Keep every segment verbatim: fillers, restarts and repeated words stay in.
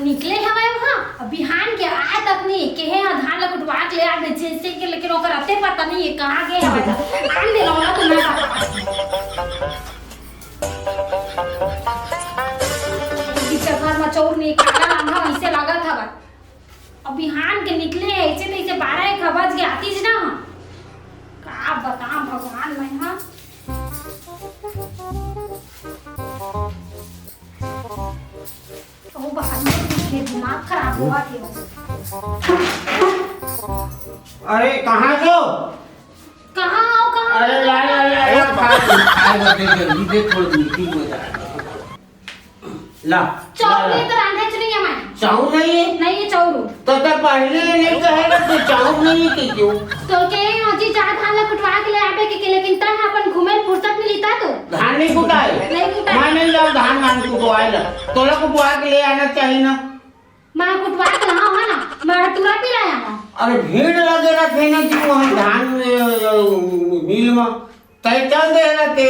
निकले हवय वहाँ, अब बिहान के आए तक नहीं, केहे ह धान ल कुटवा के ले आबे जइसे के, लेकिन ओकर अते पता नहीं है कहाँ गे हवय। आन दे रौला तो मैं बता। बीच घर म चौर नहीं, काला लांघा वैसे लागत हवय। अब बिहान के निकले है, ऐसे तैसे बारह एक बज के आतीस ना। का बताऊं भगवान मैं हा। ओ बाहर में कुछ नहीं, दिमाग खराब हुआ थे। अरे, कहाँ हो? कहाँ आओ, कहाँ अरे, आओ? ला, ला, ला, ला, खाए, खाए बदे जल्दी दे, थोड़ी मीटिंग हो जाए। ला, चाउर ला, ला। नहीं तो रांधे च नहीं है मैं। चाउर नहीं है? नहीं है चाउर। तो, तो पहले नहीं कहे ना, तो चाउर नहीं है कि क्यों? तो के हो जी, जा धान ला कुटवा के ले आबे के, के, लेकिन तय अपन घूमे फुर्सत मिली ता तो। धान नहीं कुटाए? नहीं कुटाए। मैं नहीं जाऊँ धान वान कुटवाए ला। तोला कुटवा के ले आना चाहिए ना। मैं कुटवा के लाऊं है ना, मैं टूरा पिलाया हूँ। अरे भीड़ लगे रहते ना जी वहाँ धान, अ, मिल में। तय चल दे रहते,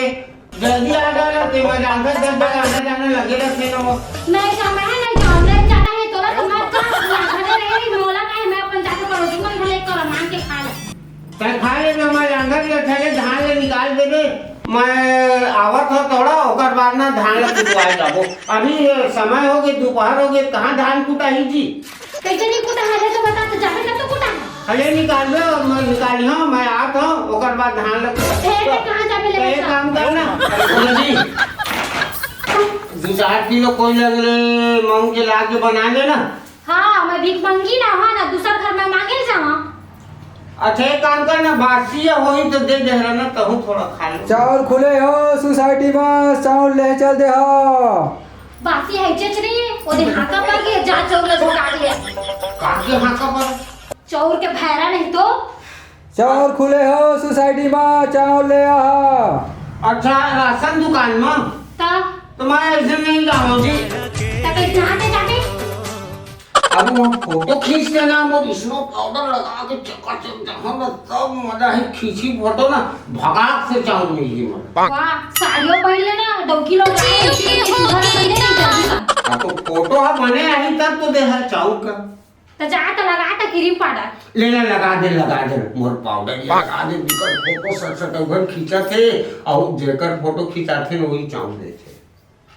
जल्दी आ जा रहते, मैं जानता जब तक आना जाना लगे रहते ना वो। नहीं जाना है, नहीं जाना, नहीं जाना है, तोरा तो मत कर, अपना घरे रहे, मोला काहे, मैं अपन जाके पड़ोसी मन घर लेकर मांग के खा ले। तय खा ले ना, मैं जानता कि अच्छा ये धान ले निकाल दे दे, मैं आवत हो तोड़ा, ओकर बाद ना धान ले कुटवाए जाबो। अभी ये समय हो गए, दोपहर हो गए, कहाँ धान कुटाही जी? कैसे नहीं कुटा है, तो बता, तो जाबे तब तो कुटा है। अरे निकाल दो, मैं निकाली हूँ, मैं आत हूँ, ओकर बाद धान लग। ए, तो कहाँ जाबे ले तो एक बता? काम कर ना, सुनो जी, दो चार किलो कोई लग ले, मांग के ला के बना लेना। हाँ, मैं भीख मंगी ना, हाँ ना, दूसर घर में मांगे जावा। अच्छा, एक काम कर ना, बासी या होई तो दे दे रहा ना, तहूँ थोड़ा खा ले। चाउर खुले हो सोसाइटी में, चाउर ले चल दे हो। बासी है चचरी, ओदे हाका पर के जा चाउर ला झोंका के ले। काके हाका पर? चाउर के भैरा नहीं तो। चाउर खुले हो सोसाइटी में, चाउर ले आ। अच्छा, राशन दुकान में? ता? तो मैं ऐसे नहीं जाऊँ जी। ता कैसे हाथे जाके? अब वो फोटो खींच के ना, वो स्नो पाउडर लगा के चकाचक जहाँ बस तब मजा है, खींची फोटो ना, भगाक से चाउर मिली मन। वाह, साड़ियों पहन लेना, डौकी लोग आए, इसी में तुम्हारा पहले नहीं जाती। हाँ, तो फोटो हा बने आई तब तो दे है चाउर का। तो जा तो लगा तो क्रीम पाउडर। ले ना, लगा दे, लगा दे, मोर पाउडर ये लगा दे, जेकर फोटो सट सट उघर खींचा थे, और जेकर फोटो खींचा थे, वही चाउर दे थे।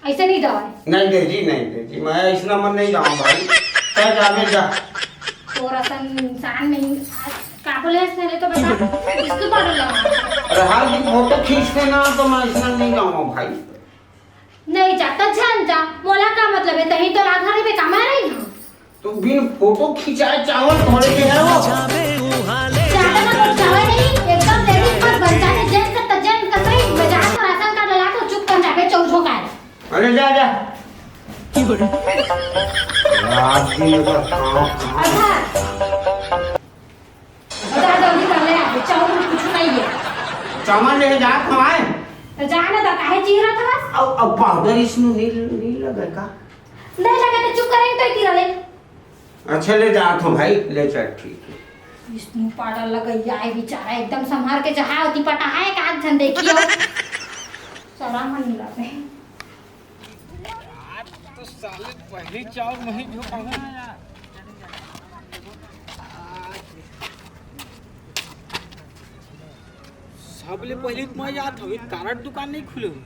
ऐसे नहीं जावे। नहीं दे जी, नहीं दे जी, मैं ऐसना मन नहीं जाऊँ भाई। तय जाबे जा। तोर असन इंसान नहीं, आज का बोले इसने ले तो बता, इसके बारे में। अरे हाँ जी, फोटो खींचते ना तो मैं ऐसना नहीं जाऊँ भाई। नहीं जा, तो झन जा, मोला का मतलब है, तही तो ला घर में कमा रही हूँ। तो बिन फोटो खिंचाए चावल थोड़े के है वो। ज्यादा ना बोल, चावल नहीं, एकदम लेडीज मत बन, चाहे जेंट्स का, जेंट्स का सही, मैं जा तो राशन कार्ड ला तो चुप कर जा, बे चौक झोंका है। अरे जा, जा। रात दिन का काम। अच्छा। जा जल्दी कर ले, अभी चावल में कुछ नहीं है। चावल ले जात हमारे। तो जा ना, तो काहे चीर रहा था बस? अब, अब पाउडर इसमें नहीं, नहीं लगा का? नहीं लगा तो चुप करेंगे तो इतनी रहे। अच्छा, ले जात हूँ भाई, ले चल, ठीक है। विष्णु पाउडर लगैया है बेचारा, एकदम संभाल के जहाँ होती पटा है, एक आध जन देखियो। शर्म नहीं लगे। आज तो साले पहली चाउर नहीं झोंका हूँ। सबले पहले तो मैं जात हूँ, एक कारड दुकान नहीं खुले हुए।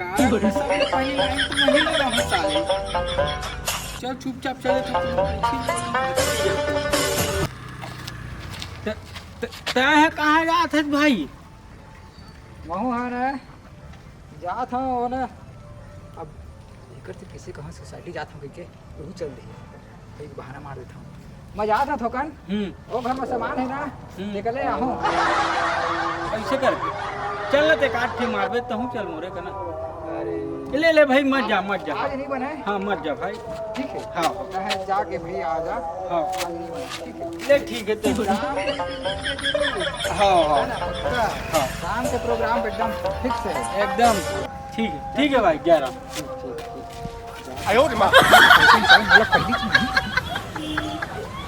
कारड में सबले पहले लाइन तो मैं ही लगा हूँ साले। चल चुपचाप चले तो। त-, त-, तय है कहाँ जात है भाई? महूँ हा ना जात हूँ वो ना, अब एकर से किसी कहाँ सोसाइटी जात हूँ कह के, वहू चल दे। एक बहाना मार देता हूँ। मैं जात हूँ थोकन, हम्म। वो घर में सामान है ना, हम्म। निकले आहूँ। ऐसे करके चल ना, ते काट के मारबे तहूँ चल मोरे का ना। अरे। ले ले भाई, मत जा, मत जा। आज नहीं बने? हाँ, मत जा भाई। ठीक है। हाँ। चाहे जाके भाई आ जा। हाँ। आज नहीं बने, ठीक है। ले ठीक है तो। शाम को हाँ, हाँ। है ना, पक्का? हाँ। शाम के प्रोग्राम पे एकदम फिक्स है। एकदम ठीक है, ठीक है भाई, ग्यारह। ठीक, ठीक, ठीक।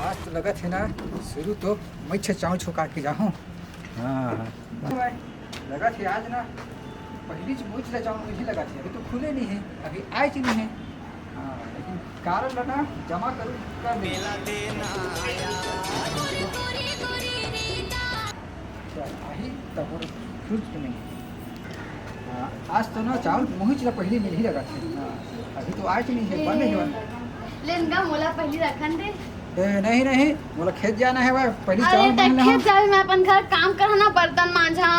आज तो लगत है ना, शुरू तो मैं छे चाँव छुका के जाहूँ। हाँ, हाँ। लगत है आज ना, पहली च मुझ ले जाऊँ, मुझे लगत है, अभी तो खुले नहीं है, अभी आए च नहीं है। हाँ, लेकिन कारड ला ना जमा करूँ, कर दे। चल, आही तब और खुश तो नहीं। हाँ, आज तो ना चावल मुहिच ला पहली मिल ही लगा थे। हाँ, अभी तो आज नहीं है, बंद है। लेन गा, मोला पहली रखन दे। ए, नहीं, नहीं, मोला खेत जाना है, वह पहली अरे, चावल त मांगना खेत है। जावे, मैं अपन घर काम करहा ना, बर्तन मांझा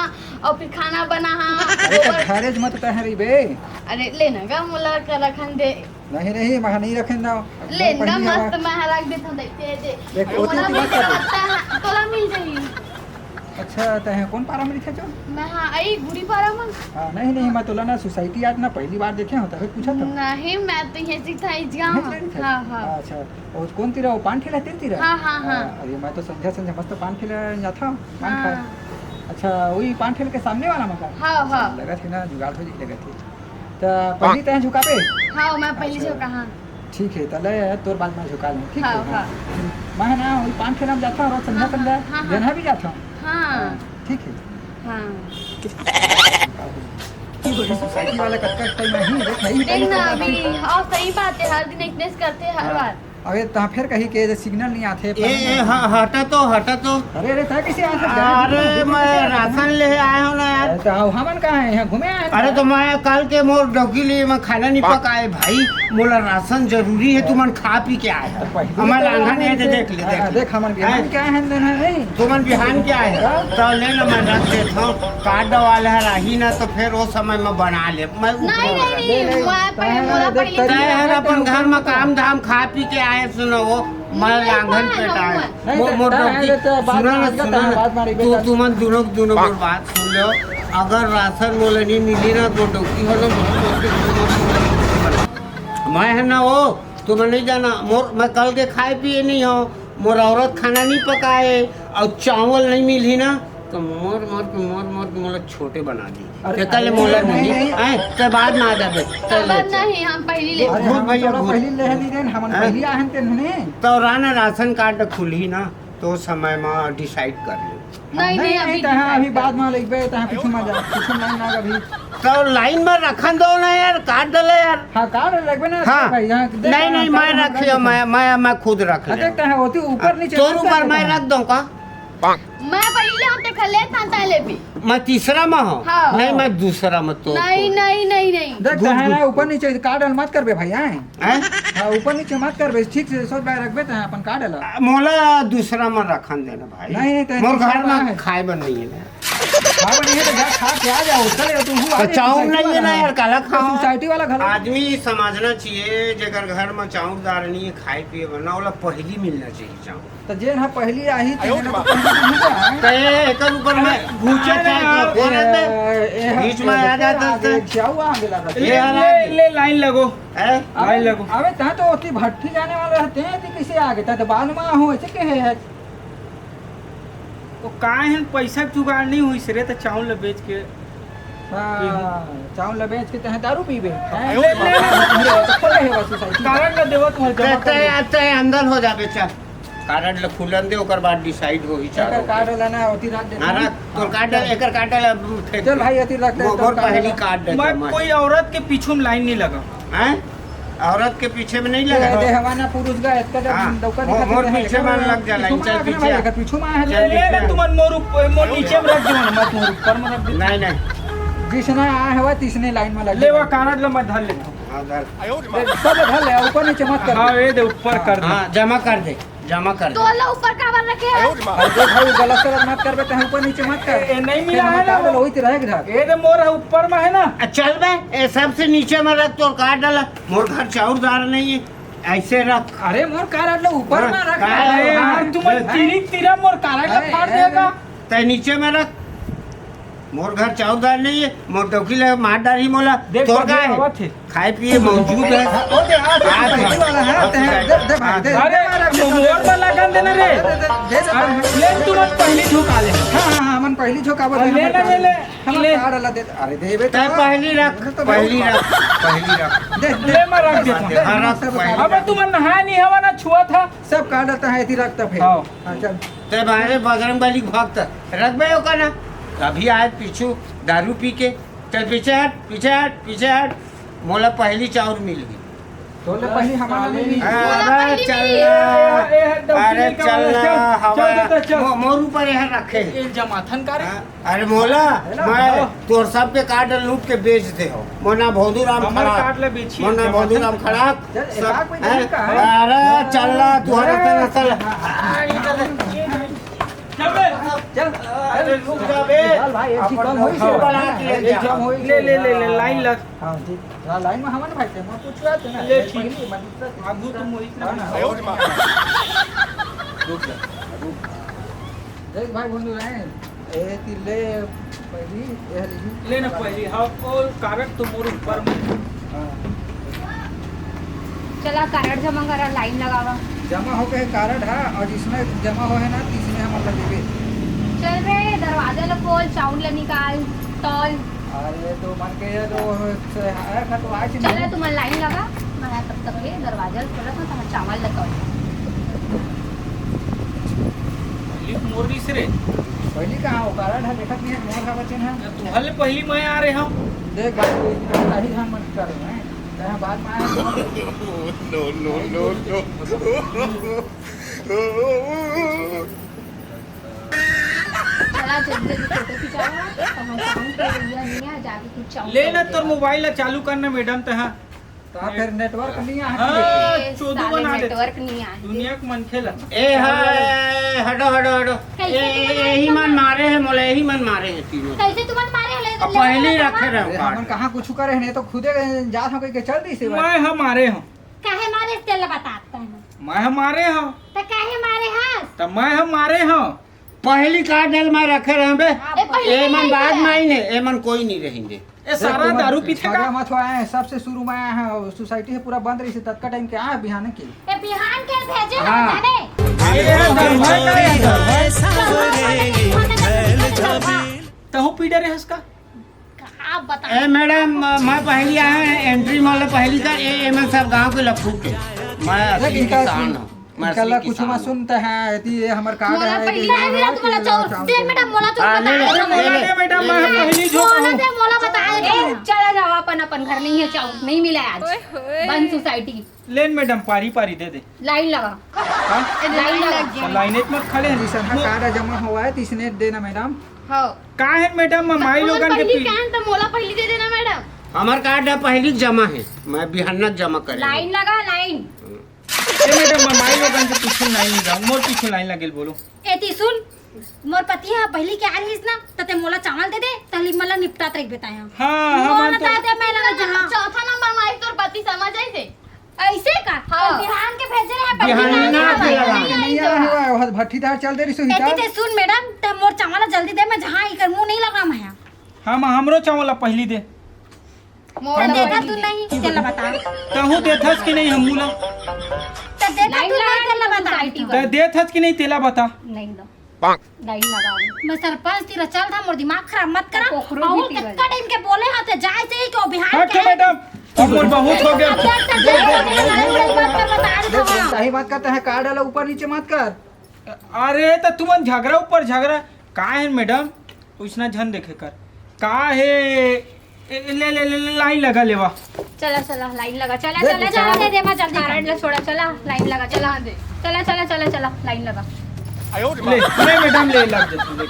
और फिर खाना बनाहा। अरे, तो घरे ज मत तह रही बे। अरे, लेना गा, मोला का रखन दे। नहीं, नहीं, मैं नहीं रखे ना। लेन गा, पहली हवा। मस्त मैं रख देता हूँ, देखते हैं जे। देख, ओती मोला ओती भी मत कर दे। लगता है, तोला मिल जाही। अच्छा, तह कौन पारा में लिखे छो? मैं हाँ, आई गुड़ी पारा में। हाँ, नहीं, नहीं, मैं तोला ना सोसाइटी आज ना पहली बार देखे हूँ, तभी पूछा था। नहीं, मैं तो ये सीखा ही गया नहीं, हूँ। नहीं, नहीं, हाँ, हाँ। अच्छा, और कौन तीरा, वो पान ठेला तेरे तीरा? हाँ, हाँ, हाँ। हाँ, अरे, मैं तो संझा, संझा मस्त पान ठेला जाता हूँ, पान खाए। हाँ। अच्छा, वही पान ठेला के सामने वाला मकान? हाँ, हाँ। लगा थे ना, जुगाड़ हो जाए, लगा थे। त पहली तह झुकाबे? हाँ, मैं पहली अच्छा। झुका, हाँ। ठीक है, तले तोर बाद में झुका लूँ, ठीक हाँ, है? हाँ। मैं है ना, वही पान ठेला में जाता हूँ, रोज संझा, हाँ, संझा, हाँ, हाँ, बेन्हा भी जाता हूँ। हाँ। हाँ, ठीक है। हाँ। ये बड़ी सोसाइटी वाला कतका टाइम नहीं है, नहीं, देख ना, नहीं, अभी, नहीं। और सही बात है, हर दिन इतने से करते हैं, हर हाँ। बार। अबे, तहाँ फेर कही के जे सिग्नल नहीं आथे, ए, ए, ह-, हटा तो, हटा तो। अरे, अरे, तैं कइसे आ सकत हे? अरे, मैं राशन ले आए हूँ ना यार। अरे, तो हमन कहाँ हैं? यहाँ घूमे आए हैं अरे, ना। तो मैं कल के मोर डौकी लिए मैं खाना नहीं पकाए भाई, मोला राशन जरूरी है, तुमन खा पी के आए हो। तो पहले हमारे तो लांघन आए ये थे। देख ले, हाँ, देख ले। देख, हमन बिहान हैं? क्या है, नहीं, नहीं। तुमन बिहान क्या है? हाँ। तो ले ना, मैं रख देता हूँ। कार्ड वाले हर आही ना, तो फिर वो समय में बना ले। मैं नहीं, ऊपर नहीं, वाला। नहीं, नहीं, मैं पहले, तैं मोला देख, पहले तैं तैं हर अपन घर में काम धाम खा पी के आए, सुनो वो, मैं नहीं, लांघन नहीं, पेट आए। नहीं, मोर, तो मोर तैं डौकी, है, तो बात सुनो ना, मान के सुनो तैं ना। बात मारी तू, बेटा। तुमन दोनों, दोनों मोर बात सुन लो। अगर राशन मोला नहीं मिली ना, तो डौकी हो ना, मोर डौकी हो ना। मैं है ना वो, तुमन नहीं जाना, मोर, मैं कल के खाए पिए नहीं हो, मोर औरत खाना नहीं पकाए और चावल नहीं मिली ना, तो मोर, मोर, मोर, मोर, मोला छोटे बना दी। अरे, तेकरे ले मोला नहीं, नहीं, नहीं। हैं, ते बाद में आ जाबे। ते ले चल। नहीं, हम पहली ले। अरे, घूर हम भैया, थोड़ा घूर। पहली ले नहीं देन, हमन हैं? पहली आहन ते नहीं। तो राना राशन कार्ड खुलही ना, तो समय में decide कर ले। नहीं, नहीं, नहीं, अभी तहाँ decide अभी कर। बाद में लेबे, तहाँ पीछू में जा, पीछू में ना अभी। तो लाइन में रखन दो ना यार, कार्ड डले यार। हाँ, कार्ड लगबे ना, हाँ। भाई, यहाँ देख, नहीं, यहाँ नहीं, मैं कार्ड रख लियो, लगे। मैं, मैं, मैं खुद रख हाँ, लियो। देख, तहाँ होती ऊपर हाँ, नीचे तोर करता ऊपर है मैं तहाँ। रख दूँ का? मैं पहले होते खले था, तैं ले भी। मैं तीसरा में हूँ। हाँ। नहीं, मैं दूसरा में तो नहीं, तो। नहीं, नहीं, नहीं। देख, घूम, तहाँ घूम। ना ऊपर नीचे कार्ड मत करबे भाई, हैं? हैं? हाँ, ऊपर नीचे मत करबे, ठीक से सोच भाई रखबे, तहाँ अपन कार्ड ला। मोला दूसरा में रखन देना भाई। नहीं, नहीं, तो मोर दूसरा घर में में है। खाए बर नहीं है ना। खाए बर नहीं है तो जा खा के आ जाओ, चले तू हूँ तो आगे चाउर सोसाइटी नहीं है वाला ना है। यार, काला तो खाओ। सोसाइटी वाला घर। आदमी समझना चाहिए, जेकर घर में चाउर दार नहीं है, खाए पिए बर ना, ओला पहली मिलना चाहिए चाउर। तो जेन ह पहली आही, तेन ह तो पहली मिलही का। तो ये एकर ऊपर में अरे, घुसे आ जाए ना। तो कौन है बे? ए, ए, बीच में आ जाता आगे, तो। क्या हुआ आगे लगा? ले, ये आ ले, रहा है। ले, लाइन लगो। हैं? लाइन लगो। अबे, तैं तो ओती भट्ठी जाने वाला रहते हैं, तैं कैसे आगे? तैं तो बाद में हो, ऐसे कहे है। तो काहे न पैसा के जुगाड़ नहीं होइस रे, त चावल ल बेच के हाँ, पीबे। चावल ल बेच के तैं दारू पीबे। हैं? ले, ले, ले। तो खोले हे बस सोसाइटी। कारड ल देवत हूँ, जमा ते, कर दे। ते, ते अंदर हो जाबे, चल। कारड ल खुलन दे, ओकर बाद decide होही, चार एकर होके। कार्ड ला ना, ओती रख दे। हाँ, रख, तोर कार्ड ल, एकर कार्ड ल फेंक चल दे। भाई, एती रख दे, वो, तोर वो कार्ड पहली ला। कार्ड है मैं जमा। कोई औरत के पीछू में लाइन नहीं लगा। हैं? औरत के पीछे में नहीं लगा। ये दे हवा ना पुरुष का, इतना जब हाँ, दौका वो दिखा मोर देते हैं, पीछे में लग जा, पीछू लाइन में चल रखना पीछे भाई, आ। अगर पीछू में आए हैं, चल ले, ले, पीछे। तुमन मोर ऊपर, मोर नीचे में रख दो ना, मैं तुम्हारे ऊपर में रख देता हूँ। नहीं, नहीं। जिसने आया है, वह तीसने लाइन में लग ले, जाए। वो कारड ला मैं धर लेता हूँ। हाँ, धर। ए, सब धर ले, ऊपर नीचे मत कर हाँ, दे। ये दे, ऊपर कर दे। हाँ, जमा कर दे, जमा कर दे। तोला ऊपर काबर रखे है? अरे देख भाई, गलत सलत मत करबे, तैं ऊपर नीचे मत कर। ए, ए, नहीं मिला फिर है हम ना काट वो। लो, वही तेरा एक धार। ये दे मोर है, ऊपर में है ना। आ, चल बे, ए, सबसे नीचे में रख, तोर कार्ड डाला। मोर घर चाउर दार नहीं है, ऐसे रख। अरे मोर कारड ला ऊपर हाँ, में रख। हाँ, अरे हाँ, यार, तुम हाँ। तिरी तिरा मोर कारड ला अरे, फाड़ अरे, देगा। अरे। तैं नीचे में रख। मोर घर चाउर दार नहीं है, मोर डौकी ले मार डारी मोला। देख, तोर का है? आवत है। खाए पिए मौजूद है। हाँ, ओ दे, आ, आ, पहली वाला है, हाँ, दे, दे, दे भाई, दे, अरे, दे, दे, दे, मोर में लगन देना रे। दे, दे, दे, दे, अरे, दे, ले, तुम पहली झोंका ले। हाँ, हाँ, हाँ, हमन पहली झोंकाबो, अरे, हमन ले ना, पहली ले, ले। हमर ले। कार्ड वाला दे, अरे देबे तो। तैं पहली रख, तो पहली भाई। रख, पहली रख। दे, दे। ले, मैं रख देता हूँ। दे, हाँ, रख, सब पहली। अबे तुम नहाए नहीं हवा ना छुआ था। सब कार्ड आता है, इधर रखता फिर। हाँ। हाँ, चल। तैं बाहरे बजरंग बली के भक्त रखबे ओकर ना। अभी आए पीछू दारू पी के। चल पीछे हट, पीछे हट, पीछे हट। मोला पहली चाउर मिल गई। तोले पहली हमारा नहीं मिली। अरे चल ना। ए, ए, ए, अरे चल ना, चल, हवा चल, चल, चल। मो-, मोर ऊपर यह रखे। ए, जमाथन का रे? हाँ, अरे मोला, है ना? मैं हाँ। तोर सबके कार्ड लूट के बेच दे हो। मोर ना भौदू राम हमर खड़ा। कार्ड ले बेची मोर ना है, भौदू राम खड़ा। चल, सब, ऐसा कोई हैं? तरीका है? अरे चल ना, तू हमारा तेरा चल। हाँ, हाँ, ये चल, ये चल। चल बे। चल। अरे रुक जा बे। चल भाई, एक जी कम होई से। बना के ले एक जा। कम होई ले, से। ले, ले, ले, लाइन लग। हाँ, ठीक। हाँ, लाइन में हमन भाई से, मैं पूछवा तो ना। ले, ठीक। पहली, मैं दूसरा से। आगू तो मोहित ना हाँ ना। पूछो। रुक जा, रुक। देख भाई, बोल रहे हैं। ए, ती ले, पहली, ए, लीजिए। ले ना पहली, हाँ, और कारड तो मोर ऊपर में। हाँ। चला, कारड जमा करा, लाइन लगावा। जमा हो गए कारड, हाँ, और जिसमें जमा हो है ना, तीसरे हम मतलब देवे। चल रे, दरवाजा ला खोल, चाउर ला निकाल, तौल। अरे तो मन के ये तो है, खा तो आज ही चला, नहीं। तुम लाइन लगा, मैं तब तक ले दरवाजा ला खोला था, तुम्हारा चावल ला तौल। पहली मोर रहीस रे। पहली कहाँ हो? कारड है, देखत नहीं है, मोर का बचन है। तुहर ले पहली मैं आ रहे हूँ। देख भाई, तू इतना ही ध्यान मत कर रहे हैं। तेरा बात में आया तो No, no, no, no। चला, जल्दी जल्दी फोटो खिंचावा, तो हम काम के लिए नहीं आ, जाके कुछ चाउर ले ना, तौल तोर देवा। मोबाइल ला चालू करना मैडम, तहा। तो फिर नेटवर्क नहीं आ हाँ, ए, चोदू साले बना दे। नेटवर्क नहीं आ। दुनिया के मनखे ला। ए, हाय, हटो, हटो, हटो। कैसे ए, तुमन ए, यही मारे मन हो? मारे हैं, मोला यही मन मारे हैं तीनों। कैसे तुमन मारे हो? ले, अब ले, पहले ही ले, रखे ले। रहे हो अरे, कार्ड। हमन कहाँ कुछ करे हैं, नहीं तो खुदे जात हो कह के चल दी से बात। मैं हम मारे हो। काहे मारे, तेला बतात तैं। मैं हम मारे हो। त काहे मारे हस? त मैं हम मारे हो। पहली कार्ड ल मैं रखे रहे बे। ए, पहली ए मन नहीं बाद रहे। में आई ने, ए मन कोई नहीं रहेंगे। ए, सारा दारू पीथे का? मत हो आए, सबसे शुरू में आए हैं, सोसाइटी है पूरा बंद रही से, ततका टाइम के आए बिहान के। ए, बिहान के भेजे हाँ। हैं जाने। ए, दारू है का? तहु पी डरे हस का? का बताएं? ए, मैडम, मैं पहली आए हैं, एंट्री मारे पहली का, ए, ए, मैं सब गांव के लफूट है। मैं असली इनका किसान हूँ। मैं इनका असली ला कुछ किसान मत हूँ। सुनते हैं, यदि ये हमर कार्ड मोला है, पहली यदि आए हमर मिला, तुम्हारा कार्ड चाउर। है, दे, मैडम, मोला चाउर हाँ, ले, बताए ले, दे, ले, ले। मोला। दे, मैडम, मैं पहली जो मोला कहूँ। दे, मोला बताए दे। ए, चला जावा अपन, अपन घर नहीं है चाउर, नहीं मिला आज। ओए होए। बंद सोसाइटी। लेन मैडम, पारी, पारी दे दे। लाइन लगा। हाँ? ए, लाइन लगा। तो लाइन में खड़े हैं। जिसने कार्ड जमा हुआ है, तो इसने देना मैडम। हाँ। का है मैडम, मैं माई लोगन के पहली पी- का है, तो मोला पहली दे देना मैडम। हमार कार्ड है पहली जमा है, मैं बिहानक जमा करे। लाइन लगा, लाइन। ए मैडम, मैं माई लोगन के पीछे लाइन लगा, मोर पीछे लाइन लगेल बोलो। एती सुन, मोर पति ह पहली के आ रहिस ना, त ते मोला चावल दे दे, तहली मला निपटात रहिबे ताय ह। हाँ, मोर हमन तो बता दे, मैं लगा जहाँ। चौथा नंबर माई तोर पति समझ आइसे। ऐसे का? हाँ। तो बिहान के भेजे रहे, बिहान पहली ना के। के लगा। नहीं आया हुआ, वह भट्ठीदार चल दे रही सुहिता। एती ते सुन मैडम, ते मोर चावल जल्दी दे, मैं जहाँ इकर मुंह नहीं लगा मैं। हाँ, माँ, हमरो चावल पहली दे। मोर त देखा तू नहीं, तेला बता। तहु देथस कि नहीं हमू ला? त देखा तू नहीं, तेला बता। त देथस कि नहीं, तेला बता। नहीं दो। लाइन लगाओ। मैं सरपंच तीर चल था, मोर दिमाग खराब मत करा। कोकरो और भी तीर। कक्का टाइम के बोले हाथे जाए से ही क्यों बिहान हट के? मैडम, अब मोर बहुत हो गया। अब देख, देख, देख, देख, देख, देख, बता रही हूँ। सही बात करते हैं, कार्ड वाला ऊपर नीचे मत कर। अरे, त तुमन झगड़ा ऊपर झगड़ा, का है मैडम? उसना झन देखे कर। का हे? ए, ले, ले, ले, ले, लाइन लगा लेवा। चला, चला, लाइन लगा। चला, देख, चला, चला, कार्ड दे दे, मैं जल्दी कार्ड कर। ला छोड़ा, चला, लाइन लगा, चला, दे। चला, चला, चला, चला, लाइन लगा। ले, ले मैडम, ले, लग जा तू, ले।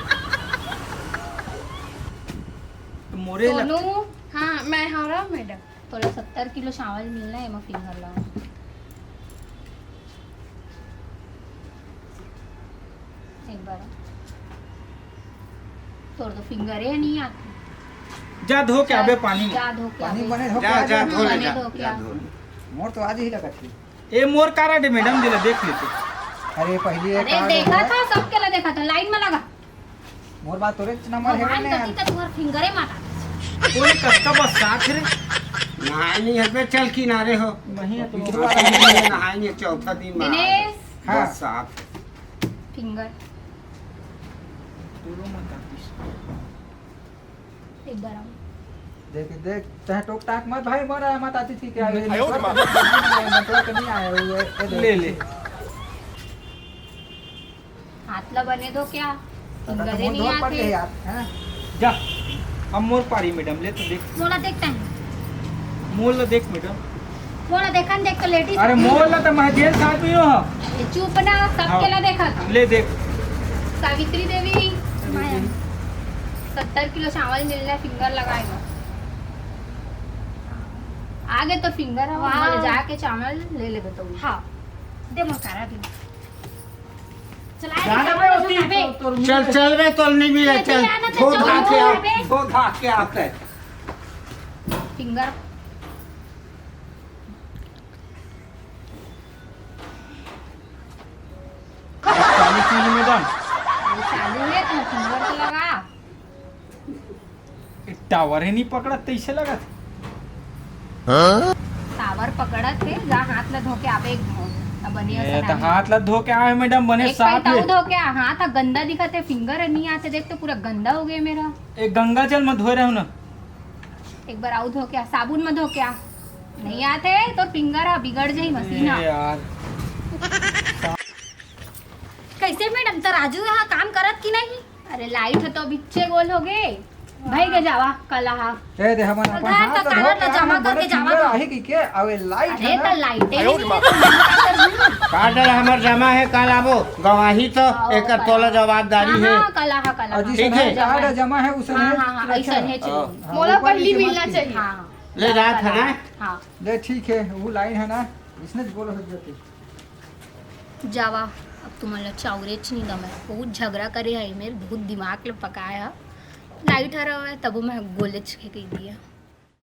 तो मोरे लग सोनू, हाँ, मैं हरा मैडम। तोला सत्तर किलो चावल मिलना है, एमा फिंगर लाओ। एक बार। तोर तो फिंगर है नहीं आती। जा धो के आबे पानी में। जा धो के पानी आबे। बने धो के जा, आ जा, जा। धो ले, बने जा, धो के जा, आ। धो ले। मोर तो आज ही लगा थी। ए, मोर कारड है मैडम, दिला देख लेते। अरे, पहले ये अरे, कार्ड देखा है। था, सबके ला देखा था, लाइन में लगा। मोर बात तोरे नंबर है भगवान ना गलती यार। का तुम्हार फिंगरे मारा। कोई कतका बस साथ रे। नहाए नहीं है बे, चल किनारे हो। नहीं है तो। नहाए नहीं, चौथा दिन में आ गए। दिनेश। हाँ। बस साथ। फिंगर। पूरो मत आतीस। एक बार आओ। देख, देख, तह टोक टाक मत भाई, मर आया, मत आती थी क्या? ये आयो रे माँ। नेटवर्क नहीं आया, ये, ये देख। ले, ले। हाथ ला बने दो क्या? दादा, फिंगरे तो नहीं मुंह धो पड़ आते। गए यार, हैं? जा, अब मोर पारी मैडम, ले तो देख। मोला देखता है। मोर ला देख मैडम। मोला देखन देख तो लेडीज अरे मोला तो मैं जेंट्स आदमी हो। ये चुप ना, सबके हाँ। ला देखत। ले देख। सावित्री देवी, माया। सत्तर किलो चावल मिलना है, फिंगर लगाएगा। आगे तो फिंगर है, वाह। मोला जाके चावल ले लेबे तो। हाँ, दे मोर कारा भी। चला जाना दे, बे, होती, बे। तो, तो चल, चल बे, तोल नहीं मिले, चल। जाना तो धो चल, धा के चल आ, बे। धो धा के आते। फिंगर। चालू चीज मैडम। चालू है, तू फिंगर तो लगा। टावर ही नहीं पकड़त, तैसे लगत। टावर पकड़त हे, जा हाथ ला धो के आबे एक घाव। अब बने ए, असन त आही। हाथ ला धो के आए मैडम, बने एक साफ पलटा ले। धो के आ, हाथ ह गंदा दिखत हे, फिंगर नहीं आते, देख तो पूरा गंदा हो गया मेरा। एक गंगा जल में धोए रहू ना। एक बार आऊ धो के आ, साबुन में धो के आ। नहीं आते तो फिंगर ह बिगड़ जाही मशीन ए ह। यार। कैसे मैडम, तराजू ह काम करत कि नहीं? अरे लाइट ह तो बिच्चे गोल हो गे। भाई के जावा, कल आहा। ए दे हमन अपन उधार हाथ तो ला कागज धो ला के जमा आना, करके बने जावा फिंगर तो। आही कि के? अबे लाइट अरे है ना? तो लाइट ही नहीं है। का डर हमर जमा है, कल आबो, गवाही तो आओ, एकर कल तोला आओ। जवाबदारी हाँ, है। हाँ, कल आहा, कल आहा। और जिसे ठीक है। नहीं कार्ड जमा है, उसे हाँ, नहीं हाँ, हाँ, रखा ऐसा है। नहीं चाहिए। हाँ, मोला ऊपर पहली नीचे मिलना मत चाहिए। हाँ, हाँ। ले जात है ना? हाँ। ले ठीक है, वो लाइन है ना, इसने बोलो हो जाती। जावा, अब तुमन ला चाउरेच नहीं दमय। बहुत झगड़ा करे है मेर, बहुत दिमाग ले पकाए है। लाइट हरा हुआ है, तबो मैं गोलेच के कह दिया।